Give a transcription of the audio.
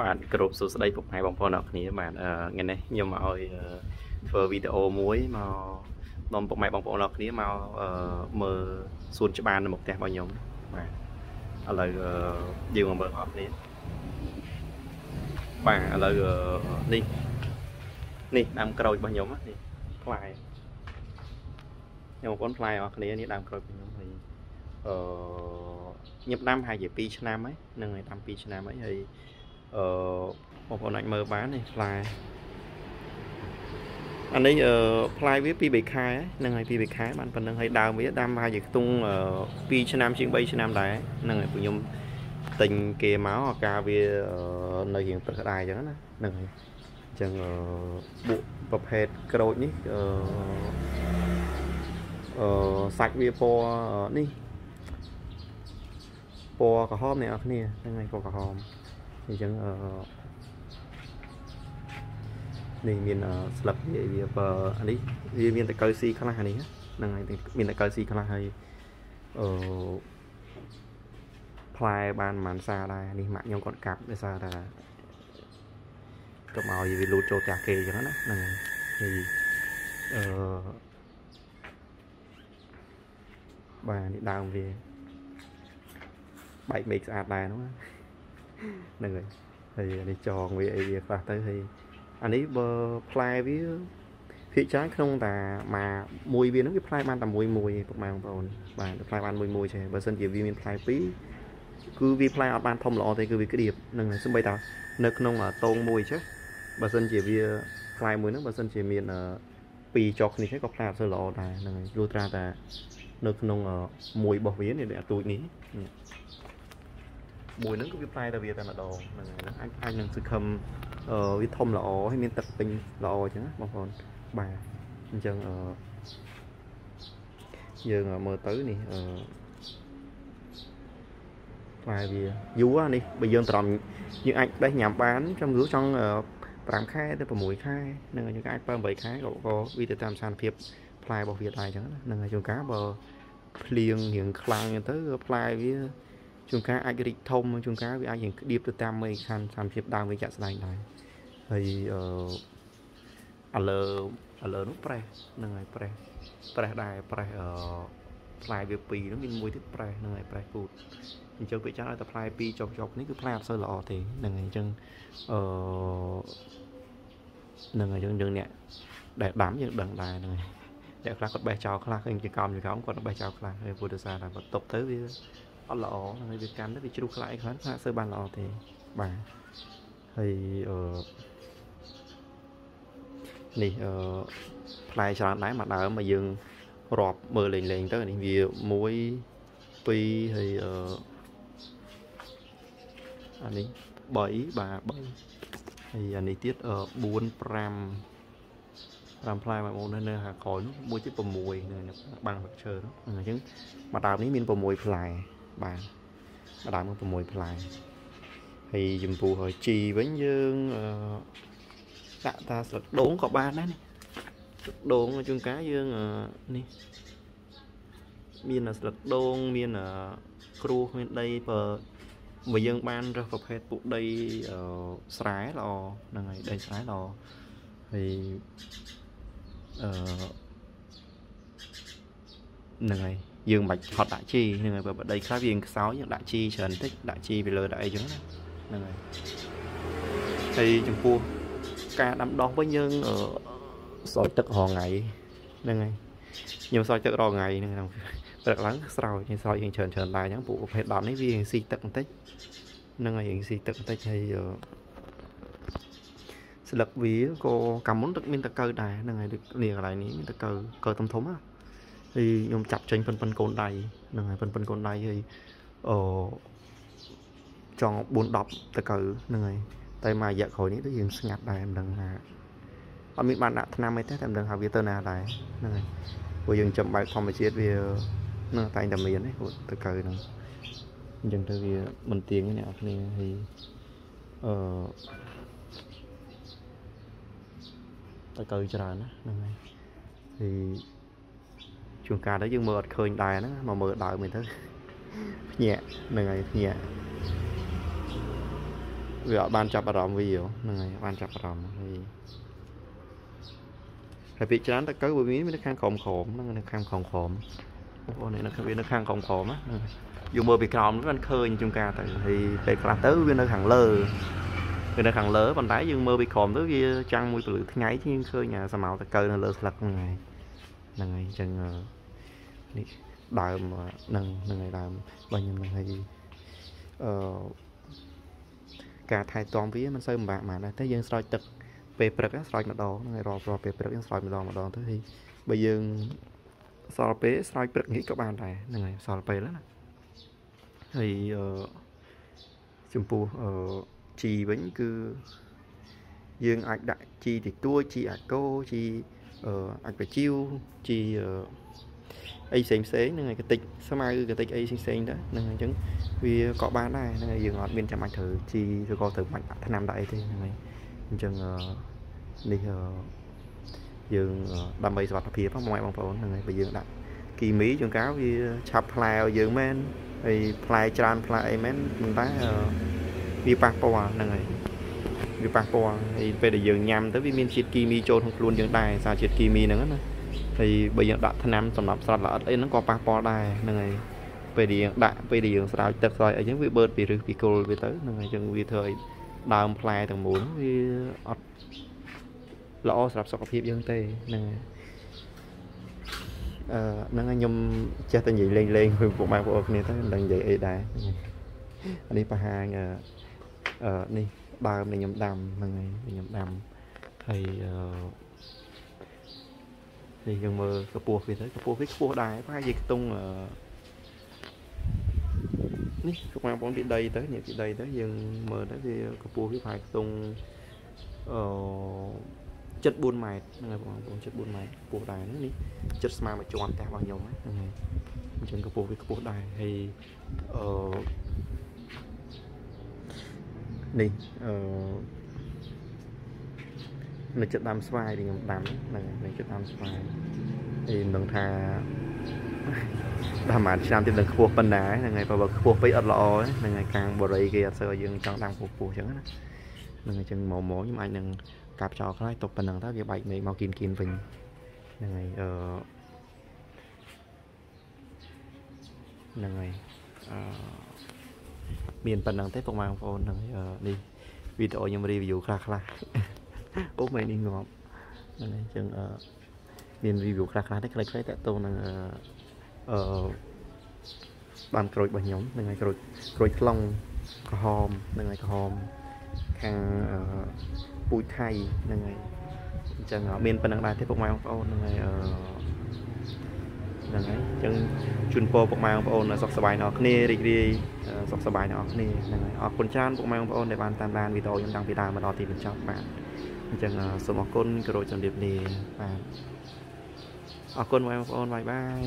បាទគ្រប់សួស្តីពុកម៉ែបងប្អូនអរគ្នាបាទថ្ងៃនេះខ្ញុំមកឲ្យធ្វើវីដេអូមួយមកនាំពុកម៉ែបងប្អូនអរគ្នាមកមើលសួនច្បារនៅមុខផ្ទះរបស់ខ្ញុំបាទឥឡូវយើងមកមើលអរគ្នាបាទឥឡូវនេះនេះដើមក្រូចរបស់ខ្ញុំនេះផ្លែខ្ញុំបងប្អូនផ្លែអរគ្នានេះដើមក្រូចរបស់ខ្ញុំហើយខ្ញុំដាំហើយជា2ឆ្នាំហើយនឹងហើយដាំ2ឆ្នាំហើយហើយបងប្អូនអាចមើលបាននេះផ្លែអានេះផ្លែវា2 3ខែហ្នឹងហើយ2 3ខែបានប៉ុណ្្នឹងហើយដើមវាដាំហើយជាខ្ទង់2ឆ្នាំជាង3ឆ្នាំដែរហ្នឹងហើយពួកខ្ញុំទិញគេមកអាការវានៅរៀងព្រឹកដែរអញ្ចឹងណាហ្នឹងហើយអញ្ចឹងបុកប្រភេទក្រូចនេះសាច់វាពណ៌នេះពណ៌ក្រហមអ្នកនរគ្នាហ្នឹងហើយពណ៌ក្រហមអញ្ចឹងនេះមានស្លឹកវាបើអានេះវាមានតកៅស៊ីខ្លះអានេះហ្នឹងហើយមានតកៅស៊ីខ្លះហើយផ្លែបានប្រហែលសាដែរនេះម៉ាក់ខ្ញុំគាត់កាប់ដោយសារថាកុំឲ្យវាលូតចូលផ្ទះគេអញ្ចឹងណាហ្នឹងហើយបាទនេះដើមវាបែកមេឃស្អាតដែរហ្នឹងហ្នឹងហើយហើយនេះចងវាអីវាខ្លះទៅហើយអានេះបើផ្លែវាភាគច្រើនក្នុងតាមួយវាហ្នឹងវាផ្លែបានតែមួយមួយពុកម៉ែបងប្អូនបាទផ្លែបានមួយមួយចេះបើសិនជាវាមានផ្លែពីរគឺវាផ្លែអត់បានធំល្អទេគឺវាក្តៀបហ្នឹងហើយសូម្បីតានៅក្នុងតងមួយចេះបើសិនជាវាផ្លែមួយហ្នឹងបើសិនជាមានពីរចុកនេះក៏ផ្លែអត់សូវល្អដែរហ្នឹងហើយលុះត្រាតែនៅក្នុងមួយរបស់វានេះអាទូចនេះមួយហ្នឹងគឺវាផ្លែតែវាតែម្ដងហ្នឹងហើយអាចនឹងសង្ឃឹមវាធំល្អហើយមានទឹកពេញល្អអញ្ចឹងណាបងប្អូនបាទអញ្ចឹងយើងមើលទៅនេះផ្លែវាយូរនេះបើយើងត្រង់យើងអាចបេះញ៉ាំបានចាំយូរចង់5ខែទៅ6ខែហ្នឹងហើយយើងអាច7 8ខែក៏វាទៅតាមស្ថានភាពផ្លែរបស់វាដែរអញ្ចឹងណាហ្នឹងហើយជួនកាលបើភ្លៀងរៀងខ្លាំងអញ្ចឹងទៅផ្លែវាជួនកាលអាចរីកធំជួនកាលវាអាចរៀងក្តៀបទៅតាមមេខណ្ឌស្ថានភាពដើមវាចាក់ស្ដែងដែរហើយឥឡូវនោះប្រេះហ្នឹងហើយប្រេះដែរប្រេះផ្លែវាពីរនោះមានមួយទៀតប្រេះហ្នឹងហើយប្រេះគូតអញ្ចឹងពេលចាស់ឲ្យតែផ្លែពីរចុកនេះគឺផ្លែអត់សូវល្អទេហ្នឹងហើយអញ្ចឹងហ្នឹងហើយយើងអ្នកដែលដាំយើងដឹងដែរហ្នឹងហើយអ្នកខ្លះគាត់បេះចោលខ្លះឃើញជាកំគាត់បេះចោលខ្លះហើយពុទ្ធសាសនាគាត់ຕົកទៅវាអត់ល្អហ្នឹងហើយវាកាន់ទៅវាជ្រុះខ្លាយខ្លះខ្លះសូវបានល្អទេបាទហើយនេះផ្លែច្រើនដែរមួយដើមមកយើងរាប់មើលលេងៗទៅនេះវា1 2ហើយអានេះ3បាទ3ហើយអានេះទៀត4 5 5ផ្លែបងប្អូននៅខាងក្រោយនោះមួយទៀត6នៅបាំងស្លឹកឈើនោះអញ្ចឹងមួយដើមនេះមាន6ផ្លែបាទមួយដើមមាន6ផ្លែហើយចំពោះជីវិញយើងដាក់តាស្លឹកដូងក៏បានដែរនេះស្លឹកដូងជួនកាលយើងនេះមានស្លឹកដូងមានគ្រួសមានដីបើយើងបានរើសប្រភេទពួកដីស្រែល្អហ្នឹងហើយដីស្រែល្អហើយហ្នឹងហើយយើងមិនបាច់ហត់ដាក់ជីហ្នឹងហើយបើដីខ្លះវាខ្សោយយើងដាក់ជីច្រើនតិចដាក់ជីពីលើដាក់អីចឹងណាហ្នឹងហើយហើយចំពោះការដាំដុះវិញយើងស្រោចទឹករាល់ថ្ងៃហ្នឹងហើយខ្ញុំស្រោចទឹករាល់ថ្ងៃហ្នឹងព្រឹកឡើងស្រោចស្រោចរៀងច្រើនច្រើនដែរអញ្ចឹងពួកប្រភេទដើមនេះវារៀងស៊ីទឹកបន្តិចហ្នឹងហើយរៀងស៊ីទឹកបន្តិចហើយស្លឹកវាក៏កាលមុនទឹកមានតកៅដែរហ្នឹងហើយដូចនេះកន្លែងនេះមានតកៅកៅធំធំណាហើយខ្ញុំចាប់ចេញប៉ុនកូនដៃហ្នឹងហើយប៉ុនកូនដៃហើយចង់4 10តកៅហ្នឹងហើយតែមួយរយៈក្រោយនេះដូចយើងស្ងាត់ដែរមិនដឹងថាអត់មានបានដាក់ថ្នាំអីទេតែមិនដឹងថាវាទៅណាដែរហ្នឹងហើយព្រោះយើងចាំបែបធម្មជាតិវានឹងតែងតែមានទេព្រោះតកៅហ្នឹងអញ្ចឹងទៅវាមិនទៀងទេអ្នកនរគ្នាហើយតកៅច្រើនណាហ្នឹងហើយហើយជួនកាលទៅយើងមើលអត់ឃើញដែរហ្នឹងមកមើលដើមមែនទៅភ្ញាក់ហ្នឹងហើយភ្ញាក់ វាអត់បានចាប់អារម្មណ៍វាហ្នឹងហើយបានចាប់អារម្មណ៍ហើយហើយពីច្រើនតកៅវាមាននៅខាងក្រោមក្រោមហ្នឹងនៅខាងក្រោមក្រោមបងប្អូននេះនៅវានៅខាងក្រោមក្រោមណាយើងមើលពីក្រោមมันឃើញជួនកាលទៅហើយពេលខ្លះទៅវានៅខាងលើវានៅខាងលើប៉ុន្តែយើងមើលពីក្រោមទៅវាចាំងមួយពលឺថ្ងៃជាងឃើញអាសមោតកៅនៅលើស្លឹកហ្នឹងហើយហ្នឹងហើយអញ្ចឹងនេះដើមហ្នឹងហ្នឹងហើយដើមរបស់ខ្ញុំហ្នឹងហើយអឺការថែទាំវាមិនសូវលំបាកហ្មងដែរតែយើងស្រោចទឹកពេលព្រឹកស្រោចម្ដងហ្នឹងហើយរាល់ពេលព្រឹកយើងស្រោចម្ដងម្ដងទៅហើយបើយើងសល់ពេលស្រោចព្រឹកនេះក៏បានដែរហ្នឹងហើយសល់ពេលណាហើយអឺចំពោះអឺជីវិញគឺយើងអាចដាក់ជីតិចតួចជីអាកូជីអាចបជីវជីអីផ្សេងផ្សេងហ្នឹងហើយកតិចស្មៅកតិចអីផ្សេងៗដែរហ្នឹងអញ្ចឹងវាក៏បានដែរហ្នឹងហើយយើងអត់មានចាំបាច់ត្រូវជីឬក៏ត្រូវបាច់ដាក់ថ្នាំដាក់អីទេហ្នឹងហើយអញ្ចឹងនេះយើងដើម្បីសុខភាពបងប្អូនហ្នឹងហើយបើយើងដាក់គីមីជួនកាលវាឆាប់ផ្លែឲ្យយើងមែនហើយផ្លែច្រើនផ្លែអីមែនប៉ុន្តែវាប៉ះពាល់ហ្នឹងហើយវាប៉ះពាល់ហើយពេលដែលយើងញ៉ាំទៅវាមានជាតិគីមីចូលក្នុងខ្លួនយើងដែរសារជាតិគីមីហ្នឹងណាហើយបើយើងដាក់ថ្នាំសម្រាប់ស្រាត់ល្អិតអីហ្នឹងក៏ប៉ះពាល់ដែរហ្នឹងហើយពេលដែលយើងដាក់ពេលដែលយើងស្រោចទឹកស្រោចអីចឹងវាបឺតពីឫសពីគល់វាទៅហ្នឹងហើយចឹងវាធ្វើឲ្យដើមផ្លែទាំងមូលហ្នឹងវាអត់ល្អសម្រាប់សុខភាពយើងទេហ្នឹងហើយអឺហ្នឹងហើយខ្ញុំចេះតែនិយាយលេងលេងvớiពុកម៉ែបងប្អូនគ្នាទៅមិនដឹងនិយាយអីដែរអានេះបង្ហាញអឺនេះដើមដែលខ្ញុំដាំហ្នឹងហើយខ្ញុំដាំហើយអឺនេះយើងមើលកម្ពស់វាទៅកម្ពស់វាខ្ពស់ដែរប្រហែលជាខ្ទង់នេះពុកម៉ែបងប្អូនពីដីទៅនេះពីដីទៅយើងមើលទៅវាកម្ពស់វាប្រហែលខ្ទង់អឺ74ម៉ែត្រហ្នឹងហើយបងប្អូន74ម៉ែត្រកម្ពស់ដែរនេះចិត្តស្មើមួយជាន់ផ្ទះរបស់ខ្ញុំហ្នឹងហើយអញ្ចឹងកម្ពស់វាខ្ពស់ដែរហើយអឺនេះអឺនៅចិត្តដើមស្វាយដែលខ្ញុំដាំហ្នឹងនៅចិត្តដើមស្វាយហើយមិនដឹងថាដាំប្រហែលឆ្នាំទៀតនឹងខ្ពស់ប៉ុណ្ណាហ្នឹងហើយបើខ្ពស់ពេកអត់ល្អហ្នឹងហើយខាងបរិយគេអត់សូវឲ្យយើងចង់ដាំខ្ពស់ខ្ពស់អញ្ចឹងណាហ្នឹងហើយអញ្ចឹងមកមកខ្ញុំអាចនឹងកាប់ចោលខ្លះទុកប៉ុណ្ណឹងទៅវាបែកមេឃមកគៀនគៀនវិញហ្នឹងហើយអឺហ្នឹងហើយអឺមានប៉ុណ្ណឹងទេពុកម៉ែបងប្អូនហ្នឹងហើយនេះវីដេអូខ្ញុំ review ខ្លះខ្លះអូមែននេះងាប់ហ្នឹងហើយអញ្ចឹងអឺមាន review ខ្លះខ្លះទេខ្លីៗតាក់ទងនឹងអឺបានក្រូចរបស់ខ្ញុំហ្នឹងហើយក្រូចក្រូចខ្លុងក្រហមហ្នឹងហើយក្រហមខាងពូជថៃហ្នឹងហើយអញ្ចឹងមានប៉ុណ្្នឹងដែរទេពុកម៉ែបងប្អូនហ្នឹងហើយអឺហ្នឹងហើយអញ្ចឹងជូនពរពុកម៉ែបងប្អូនសុខសប្បាយទាំងអស់គ្នារីករាយសុខសប្បាយទាំងអស់គ្នាហ្នឹងហើយអរគុណច្រើនពុកម៉ែបងប្អូនដែលបានតាមដានវីដេអូខ្ញុំតាំងពីដើមមកដល់ទីបញ្ចប់បាទអញ្ចឹងសូមអរគុណគោរពជម្រាបលាបាទអរគុណបងប្អូនបាយបាយ។